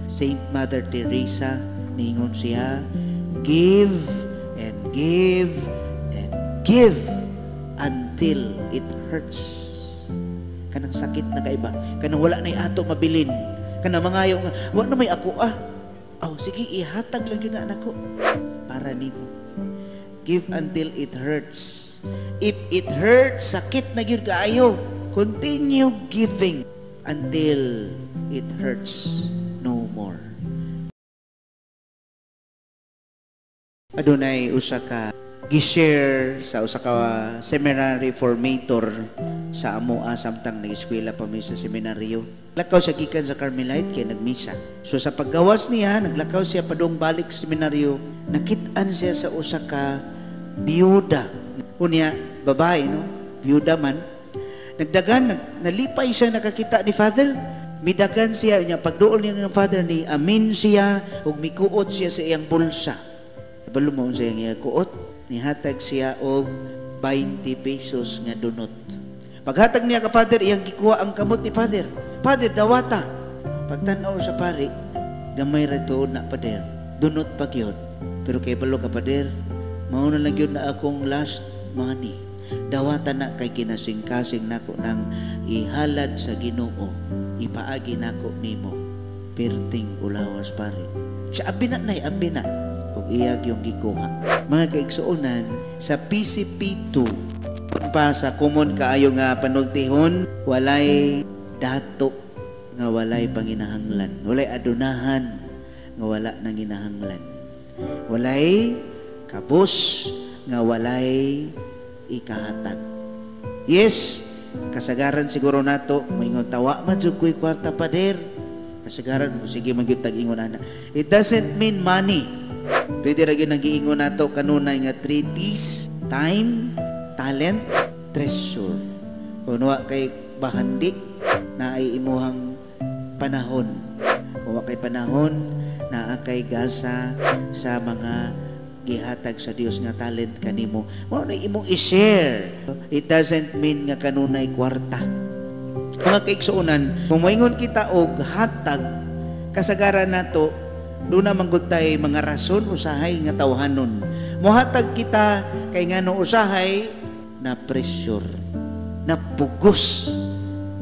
Saint Mother Teresa, niingon siya, "Give and give and give until it hurts." Kanang sakit na kaiba, kanang wala na ato mabilin, kanang mangayo nga, "Wa na may ako ah." Oh, sige, ihatag lang gyud na nako para nimo. Give until it hurts. If it hurts, sakit na gyud kaayo, continue giving until it hurts no more. Adunay usa ka gi-share sa usa ka seminary formator sa amoa samtang nag-eskwela pa mi sa seminaryo. Lakaw siya gikan sa Carmelite kay nagmisa. So sa paggawas niya, naglakaw siya padung balik sa seminaryo, nakit-an siya sa usa ka biyuda. Unya, babae, no? Biyuda man. Nagdagan, nalipay siya nakakita ni Father. Midagan siya niya, pagduol niya ng Father ni amin siya ug mikuot siya sa iyang bulsa. Kabalo mo unsa iyang kuot? Nihatag siya og 20 pesos nga dunot. Paghatag niya ka Father, iyang gikuha ang kamot ni Father. "Father, dawata." Pagtan-aw sa pari, "Gamay ra tuod na, Pader. Dunot pa gyud. Pero kay balo ka, Pader, mao na lang gyud na akong last money. Dawata na kay kinasingkasing nako nang ihalad sa Ginoo. Ipaagi nako nimo." Perting ulawas, pare. Siya, "Abi na, nay, abi na." Ug iya gyung gikuha. Mga kaigsuonan, sa PCP2 pa sa common kaayo nga panultihon, walay dato nga walay panginahanglan, walay adunahan nga wala nanginahanglan, walay kabus nga walay ikahatag. Yes, kasagaran siguro nato moingon, "Tawa man jud ko'y kwarta, pader." Kasagaran mo sige man gyud tag ingon ana. It doesn't mean money. Pwede ra gyud nang giingon nato kanunay nga 3 T's: time, talent, treasure. Kung wa kay bahandi, na ay imuhang panahon. Kung wa kay panahon, naa kay gasa sa mga gihatag sa Dios nga talent kanimo. Mao na imong i-share. It doesn't mean nga kanunay kwarta. Mga kaigsuonan, kung moingon kita og hatag, kasagaran nato doon na manggod tay mga rason usahay nga tawhanon. Mohatag kita kay ngano usahay na pressure, na pugos.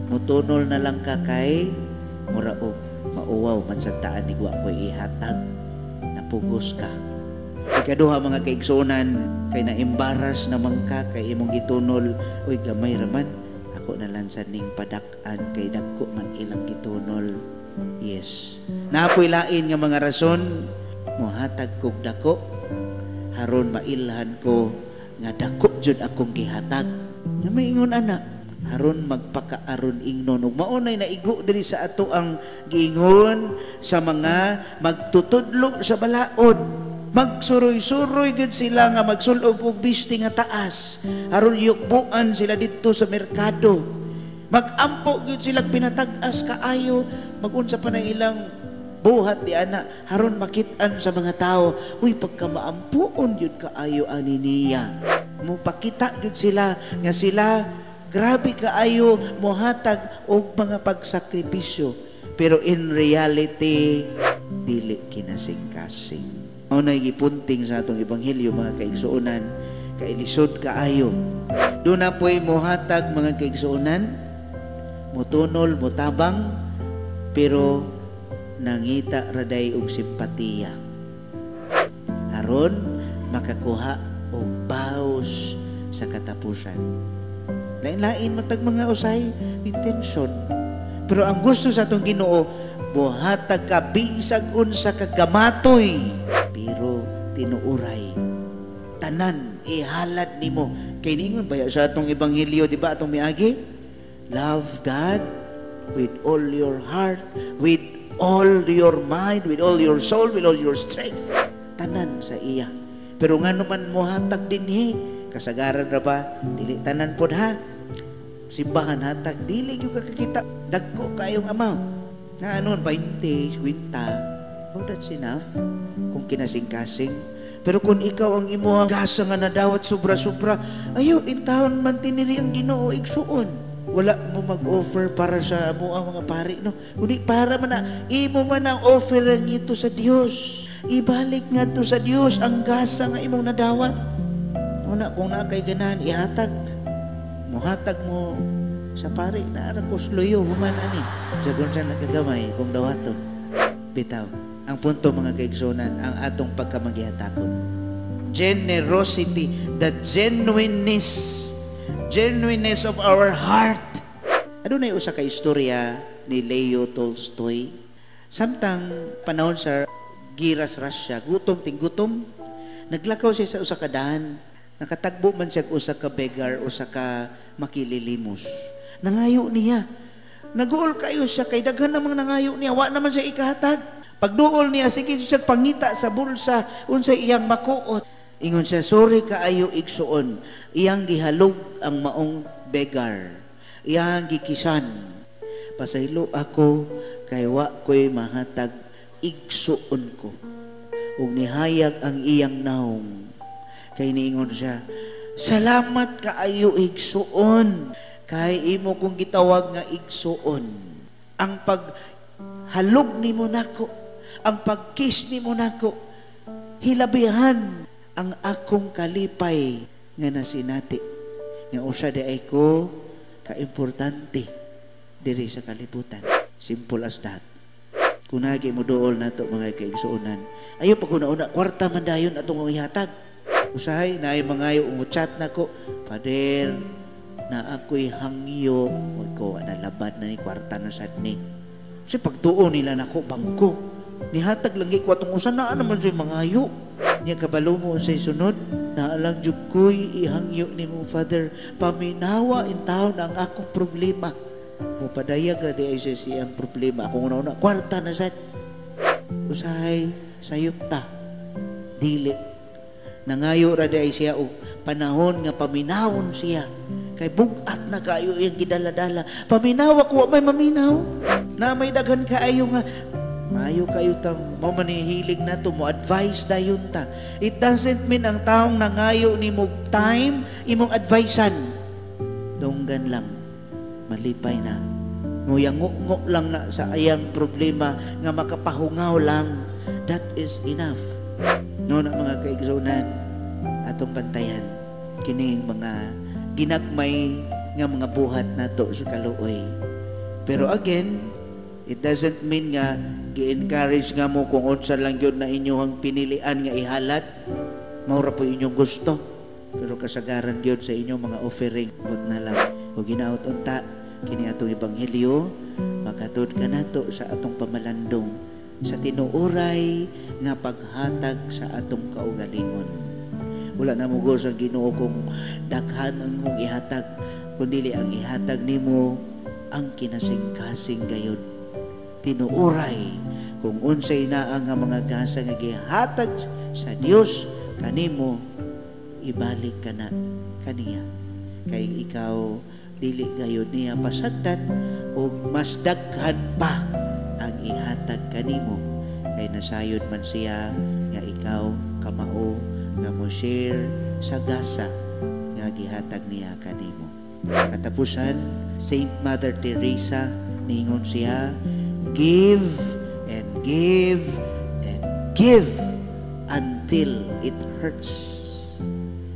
Mutunol na lang ka kay mura og mauwaw man sa taan ni wa ko'y ihatag. Napugos ka. Ikaduha, mga kaigsuonan, kay na-embarrass naman ka kay imong gitunol, "Uy, gamay raman, ako na lang sa ning padak-an kay dagko man ilang gitunol." Yes. Napoy lain nga mga rason, mohatag kog dako haron mailhan ko nga dako jud akong gihatag. Nga maingon ana, haron magpakaaron ingnon ug maunay naigo diri sa ato ang giingon sa mga magtutudlo sa balaod. Magsuroy-suroy gud sila nga magsulob og biste nga taas aron yukbuan sila didto sa merkado. Magampo gyud sila pinatag-as kaayo, magunsa pa nang ilang buhat di ana aron makit-an sa mga tao, "Uy, pagka maampuon gyud kaayo ani niya." Mopakita gyud sila nga sila grabe kaayo mohatag og mga pagsakripisyo, pero in reality dili kinasing-kasing. Mao na gipunting sa atong ebanghelyo, mga kaigsuonan, kailisod kaayo. Doon na po'y mohatag, mga kaigsuonan, motunol, motabang, pero nangita raday og simpatiya aron makakuha og baws sa katapusan. Lain-lain matag mga usay intention. Pero ang gusto sa atong Ginoo, buhatag ka bisag unsa ka gamatoy, pero tinuuray. Tanan ihalad nimo. Kay ningon baya sa atong ebanghelyo, di ba, atong miagi? Love God with all your heart, with all your mind, with all your soul, with all your strength. Tanan sa iya. Pero ngano man mohatag dinhi, kasagaran ra ba? Dili tanan pod ha. Simbahan hatag, dili gyud ka kakita dagko kayong amount. Na anon 20, 50. Oh, that's enough. Kung kinasing-kasing. Pero kung ikaw ang imuhang gasa nga nadawat sobra-sobra, ayo, intawon man tiniri ang Ginoo, igsuon. Wala mo mag-offer para sa amo ang mga pari, no? Kundi para man na, imo man ang offering ito sa Dios. Ibalik nga to sa Dios ang gasa nga imong nadawat. Una, kung naa kay ganahan, ihatag. Muhatag mo sa pari, naara ko sluyo, human ani. Sa kung saan nagagamay, kung dawaton. Bitaw. Ang punto, mga kaigsunan, ang atong pagkamagyatakon. Generosity, the genuineness, genuineness of our heart. Adunay usa ka istorya ni Leo Tolstoy. Samtang panahon sa gira sa Russia, gutom ting gutom, naglakaw siya sa usa ka daan. Nakatagbo man siya usa ka beggar, usa ka makililimos. Nangayo niya. Naguol kayo siya kay daghan namang nangayo niya, wa naman siya ikahatag. Pagduol niya, sige siya pangita sa bulsa unsay iyang makuot. Ingon siya, "Sorry kaayo, igsuon." Iyang gihalog ang maong beggar. Iyang gikisan. "Pasaylo ako kay wa ko'y mahatag, igsuon ko." Ug nihayag ang iyang naong. Kay niingon siya, "Salamat kaayo, igsuon. Kay imo kong gitawag nga igsuon. Ang paghalog nimo nako, ang pagkiss nimo nako, hilabihan ang akong kalipay nga nasinati nga usa di ay ko kaimportante diri sa kalibutan." Simple as that. Kung nagi mo duol nato, mga kaigsuonan, ayo pag una-una, kwarta man dayon atong ihatag. Usahay, naay mangayo, chat nako, "Pader, na ako'y hangyo." Ko, nalabad na ni, kwarta na sad ni. Kasi pagtuo nila nako, bangko. Nihatag lang ko atong usa naa naman siya mangayo. Niya kabalo mo unsay sunod, "Naa lang jud ko'y ihangyo nimo, Father. Paminawa in taon ang akong problema." Mupadayag ra di ay siya siyang problema. Kung una-una, kwarta na sad. Usahay, sayop ta. Dili. Nangayo ra di ay siya og panahon nga paminawon siya. Kay bugat na kayo iyang gidala-dala. Paminawa ko, may maminaw. Na may daghan kaayo nga maayo kayo tang mo manihilig na to mo advice dayon ta. It doesn't mean ang taong nangayo nimo time imong advicean. Dunggan lang, malipay na. Muyango lang na sa ayang problema nga makapahungaw lang. That is enough. No na, mga kaigsunan, atong bantayan kining mga ginagmay nga mga buhat nato sa kaluoy. Pero again, it doesn't mean nga gi-encourage nga mo kung unsa lang gyud na inyong pinilian nga ihalad, mao ra po inyong gusto. Pero kasagaran gyud sa inyong mga offering, but na lang. O ginaot unta, kini atong ebanghelyo, makatod ka nato sa atong pamalandong sa tinuoray nga paghatag sa atong kaugalingon. Wala na mugos ang Ginoo kung daghan ang imong ihatag, kundi ang ihatag nimo ang kinasing-kasing gayod. Tinuoray kung unsay naa nga mga gasa nga gihatag sa Dios kanimo, ibalik ka na kaniya. Kay ikaw dili gayod niya pasagdan og mas daghan pa ang ihatag kanimo kay nasayod man siya nga ikaw kamao nga mo share sa gasa nga gihatag niya kanimo. Sa katapusan, Saint Mother Teresa, ningon siya, "Give and give and give until it hurts."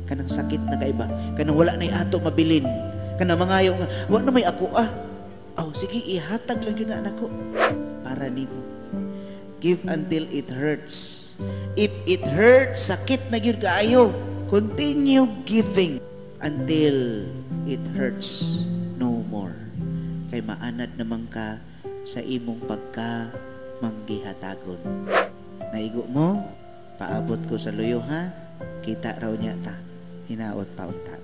Kanang sakit na kaiba, kanang wala na ato mabilin, kanang mangayo nga, "Wa na may ako ah." Oh, sige, ihatag lang yun na anak ko para nimo. Give until it hurts. If it hurts, sakit na gyud kaayo, continue giving until it hurts no more. Kay maanad naman ka sa imong pagka manggihatagon. Naigo mo? Paabot ko sa luyo ha. Kita raw niya ta. Hinaot pa unta.